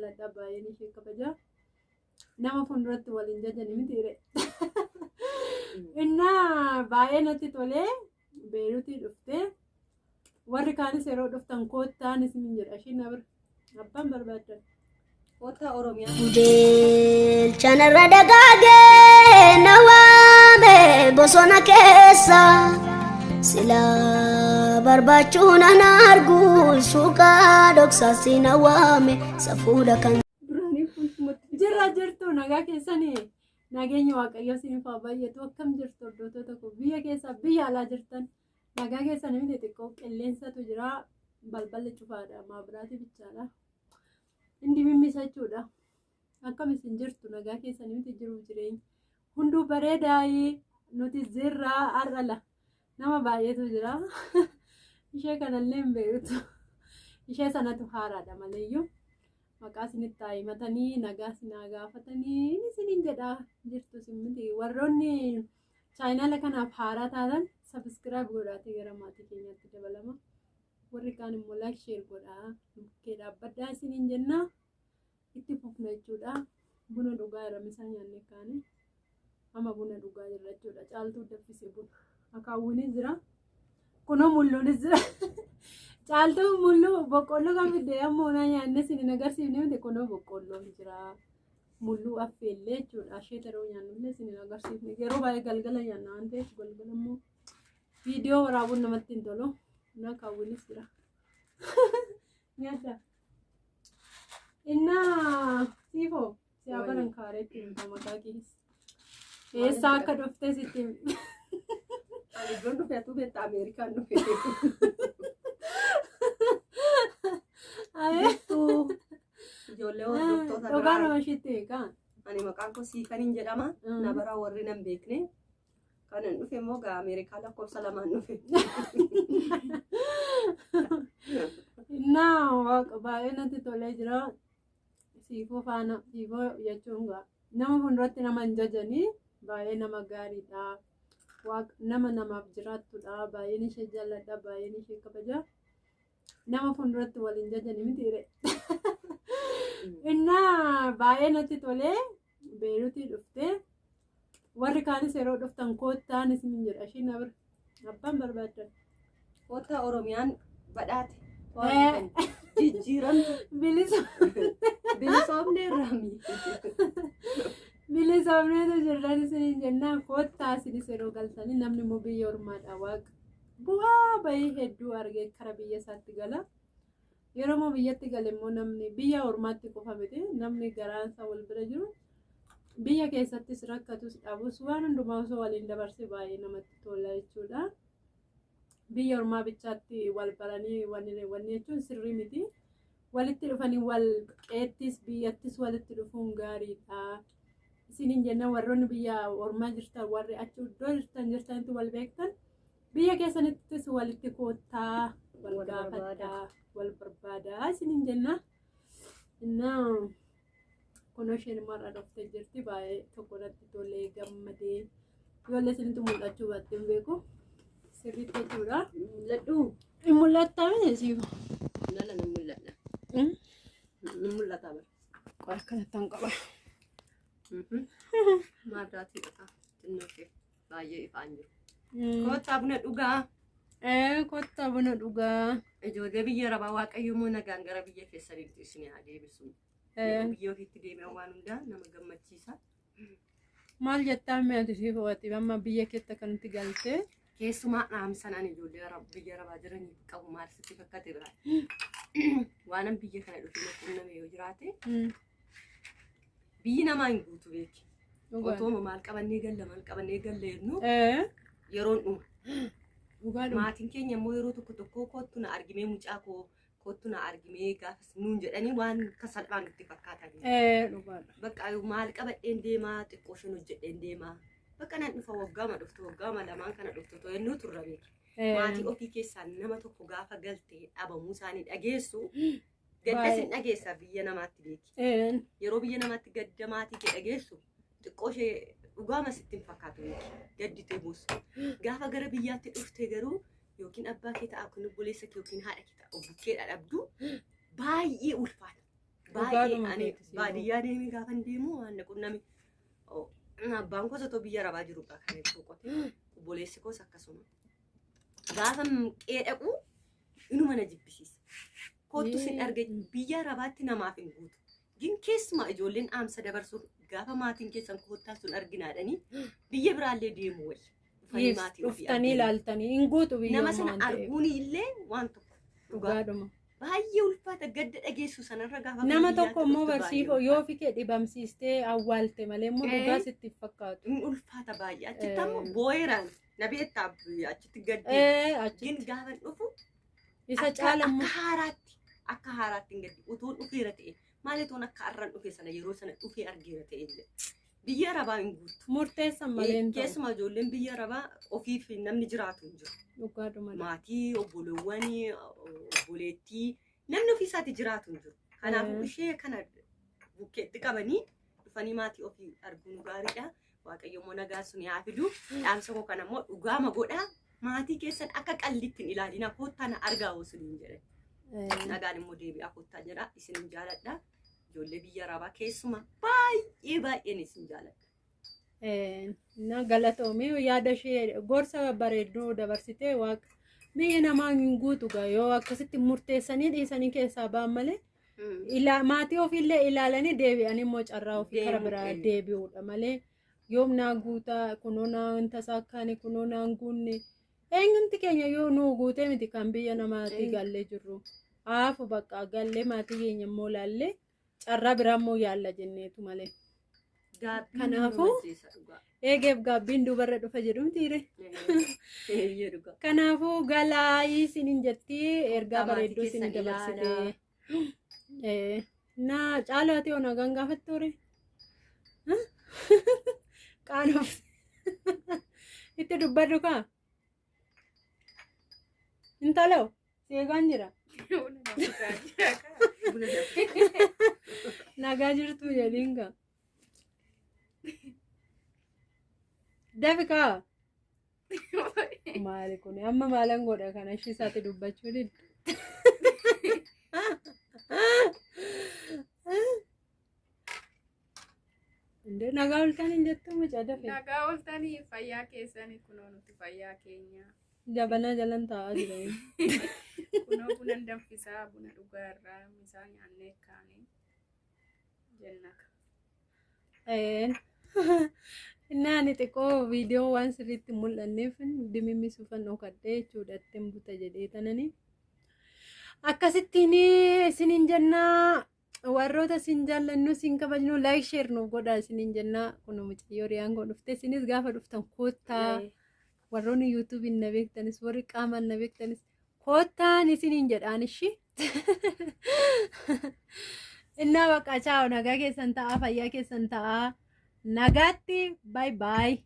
jaalladha, baay'een ishee kabaja. Nama fuulduratti waliin jajani miti re. Innaa baay'ee natti tolee Beeruutii dhuftee warri kaanis yeroo dhuftan koottaan isiniin jedha ishiin na bira abbaan barbaaddan. Koottaa Oromiyaa. Gudeelchanarra dagaagee na waame bosona keessa sila barbaachuun an argu suuqaa dhoksaasi na waame safuudha kan. Duraanii fuultumatti. Jirra jirtu nagaa keessanii nageenya waaqayyoo isiniif haa baay'atu akkam jirtu hordoftoota koo biyya keessaa biyya alaa jirtan nagaa keessanii miti xiqqoo qilleensatu jira balballi cufaadha maabiraatii bichaadha Indi mimmisachuudha. Akkam isin jirtu nagaa keessanii miti jiruuf jireenya. Hunduu bareedaayi nuti jirraa har'a la nama baay'eetu jira. Ishee kanallee hin beektu. Ishee sanatu haaraadha maleeyyuu. Maqaa isinitti haa himatanii nagaa isin haa gaafatanii inni isiniin jedha jirtu isin miti warroonni chaayinaala kanaaf haaraa taatan sabiskiraayib godhaatii gara maatii keenyaatti dabalama. Warri kaan immoo like share godhaa nu bukkee dhaabbadhaa isiniin jenna. Itti fufna jechuudha. Buna dhugaa irra misaa nyaannee kaane amma buna dhugaa jirra jechuudha. Caaltuu danfise buna. Akaawwiinis jira. Kunoo mulluunis jira. Caaltuu mulluu boqqolloo kan fidde amma onaa nyaannee isin hin agarsiifne miti kunoo boqqolloon jira. Mulluu affeellee jechuudha. Asheeta yeroo nyaannullee isin hin agarsiifne. Yeroo baay'ee galgala nyaanna waan ta'eef galgala immoo Viidiyoo waraabuun namatti hin tolu. Na kaawwinis jira. Nyaadha. Innaa siifoo si haa baran kaareetti himta maqaa keessa. Eessaa akka dhuftee sitti him. Ani iddoon dhufe atuu beekta Ameerikaan dhufe. Jirtuu ijoollee hordoftoota Dhugaa biraa. nama ishiitti beekaa. Ani maqaan koo Siifaniin jedhama. Na biraa warri nan beekne. Kanan dhufe immoo gaa Ameerikaa lakkoofsa lamaan dhufe. Innaa waaqa baay'ee natti tolee jira. Siifoo faana siifoo jechuun gaa nama fuulduratti nama hin jajanii baay'ee nama gaariidha. Waaqa nama namaaf jiraattudha. Baay'een ishee jaalladha. Baay'een ishee kabaja. Nama fuulduratti waliin jajanii miti re. Innaa baay'ee natti tolee Beeruutii dhuftee warri kaanis yeroo dhuftan koottaan isiniin jedha ishiin na bira abbaan barbaaddan. Koottaa Oromiyaan badhaate. Jijjiiramte. Bilisa Bilisoomneerraami. bilisoomneetu jirran isiniin jennaan koottaa isinis yeroo galtanii namni immoo biyya ormaadha waaqa bu'aa bahii hedduu argee kara biyya isaatti gala. Yeroo immoo biyyatti gale immoo namni biyya ormaatti qofa miti namni garaan isaa wal bira jiru biyya keessattis rakkatus dhabus waan hundumaa osoo waliin dabarse baay'ee namatti tola jechuudha. Biyya ormaa bichaatti wal baranii wanni wanni jechuun sirrii miti. Walitti dhufanii wal qeettis biyyattis walitti dhufuun gaariidha. Isiniin jenna warroonni biyya ormaa jirtan warri achi iddoo jirtan jirtanitti wal beektan Biyya keessanittis walitti koottaa wal Wal barbaada. gaafadhaa wal barbaadaa isiniin jenna. Innaa kunoo isheen immoo har'a dhuftee jirti baay'ee tokko natti tolee gammadee ijoollee isinitti mul'achuu baatte hin beeku sirriitti jechuudha. Mul'adhu. Hin mul'attaa miti siif. Lala nan mul'adha. Nan mul'ata bara. Qola akkanatti hin qaba. Maabiraatiin dhufa. Xinnoo ishee. Baay'ee ifaan jiru. Koottaa buna dhugaa. Ee kottaa buna dhugaa. Ijoollee biyya arabaa waaqayyo immoo nagaan gara biyya keessanitti isin haa deebisu. Ee. Biyya ofiitti deebi'an waan hundaa nama gammachiisa. Maal jettaa mee ati siif ho'ati amma biyya keetti akkanatti galtee. Keessumaa dhaamsan ani ijoollee biyya arabaa jiraniif qabu maal sitti fakkate biraa. Waanan biyya kana dhufee na qunname yoo jiraate Biyyi namaa hin guutu beeki. Dhugaadha. Otooma maal qabannee galla maal qabannee galla jennu Ee, yeroon dhuma. dhugaadhuma. Maatiin keenya immoo yeroo tokko tokko kottu na argimee mucaa koo kottu na argimee gaafas nuun jedhanii waan akka salphaa nutti fakkaatan. Ee, dhugaadha. Bakka maal qabadheen deemaa xiqqoo isheen hojjedheen deemaa. Bakka nan dhufa waggaama dhuftu waggaama lamaan kana dhuftu otoo jennuu turra beeki. Ee, Maatii ofii keessaa nama tokko gaafa galtee dhabamuu isaanii dhageessu Gadda Baay'ee. sin dhageessa biyya namaatti beeki. Een. Yeroo biyya namaatti gadda maatii kee dhageessu xiqqoo ishee dhugaama sitti hin fakkaatu beeki. Gadditee boossu. Gaafa gara biyyaatti dhufte garuu yookiin abbaa kee ta'a yookiin obboleessa kee yookiin haadha kee ta'a bukkee dhabdu baay'ee ulfaata. Baay'ee Dhugaadhuma ani keeti siif. baadiyyaa deemee gaafan deemu waan na qunname. Oh, abbaan koos otoo biyya arabaa jiru kan boqote. Obboleessi koos akkasuma. Gaafa qe'ee dhaqu inuma na jibbisiisa. Kottu sin arge biyya arabaatti namaaf hin guutu. Gin keessumaa ijoolleen dhaamsa dabarsuuf gaafa maatiin keessan kottaa sun arginaadhanii biyya biraallee deemu wayya. Dhufanii Yes, maatii ofii dhuftanii arganii. ilaaltanii hin guutu biyya Nama sana waan ta'eef. arguun illee waan tokko. Dhugaa. Dhugaadhuma. Baay'ee ulfaata gadda dhageessu sanarra gaafa Nama biyyaatti tokko immoo dhuftu baay'ee barsiifo yoo ulfaata. ofii kee dhibamsiistee awwaalte malee immoo dhugaa sitti hin fakkaatu. Inni ulfaata baay'ee. Achitti ammoo Eh. boo'eeraan na beektaa achitti gaddee. Achitti Gin gaafa dhufu isa akka caala immoo akka haaraatti akka haaraatti hin gaddi utuun dhufeera ta'e maali utuun akka har'an dhufe sana yeroo sana dhufee argeera ta'e jedhe. Biyya arabaa hin guuttu. murteessan malee hin ta'u. Keessumaa ijoolleen biyya arabaa ofiif namni jiraatu hin jiru. Dhugaadhuma. Maatii, obboleewwan, obboleettii namni ofii isaatti jiraatu hin jiru. Kanaafuu ishee kana bukkeetti qabanii dhufanii maatii ofii arguun gaariidha. Waaqayyo immoo nagaa sun haa fidu. Dhaamsa koo kana immoo dhugaama godhaa. Maatii keessan akka qalliitti hin ilaalina kottaa na argaa osoo hin jedhan. Nagaan immoo deebi'aa kottaa jedha. Isin jaaladha. Ijoollee biyya arabaa keessumaa baay'ee baay'een isin jaaladha. Na galatoomii yaada ishee gorsa bareedduu dabarsitee waaqa biyyi namaa hin guutu gaa yoo akkasitti murteessanii dhiisanii keessaa ba'an malee maatii ofiillee ilaalanii deebi'anii immoo carraa ofii kara Deemu, biraa eh. deebi'uudha malee yoom naa guutaa kunoo naa hin tasaakkaane kunoo naa hin guunne eenyumti keenya yoo nuu guutee miti kan biyya namaatii gallee jirru haafu bakka gallee maatii keenya immoo laallee carraa biraa immoo yaalla jenneetu malee. Gaabbiin Kanaafuu- nama ajjeesa dhugaa. Eegeef gaabbiin duubarra dhufa jedhumtiire. Eeyyee dhugaa. Kanaafuu galaa isiniin jetti ergaa Kottaa maatii bareedduu isin keessan dabarsite. Na caalaati hoo nagaan gaafattu ture? Qaanoof. Itti dubbadhu kaa. Intaloo seegaan jira. Buna danfisa. Nagaa jirtu jedhiin kaa. Dafi kaa. Maali kun amma maalan godha kana ishii isaatti dubbachuu diddu. Indee nagaa oltan hin jettu mucaa dafe. Nagaa ooltanii fayyaa keessanii kunoo nuti fayyaa keenya. Jabanaa jalan taa'aa jira. Kunoo buna danfisaa buna dhugaa irraa misaa nyaannee kaane jenna. Inni xiqqoo viidiyoo waan sirriitti hin mul'anneef dimimmisuufan dhokadhee jechuudha ittiin buta jedhee tanani. Akkasittiin isiniin jennaa warroota isin jaallannu isin kabajnu like share nuuf godhaa isiniin jennaa kun mucayyoo riyaan koo dhufte isinis gaafa dhuftan koottaa warroonni yuutuubiin na beektanis warri qaamaan na beektanis koottaan isiniin jedhaan ishii. Innaa bakka ciao nagaa keessan ta'aa fayyaa keessan ta'aa nagaatti bye bye.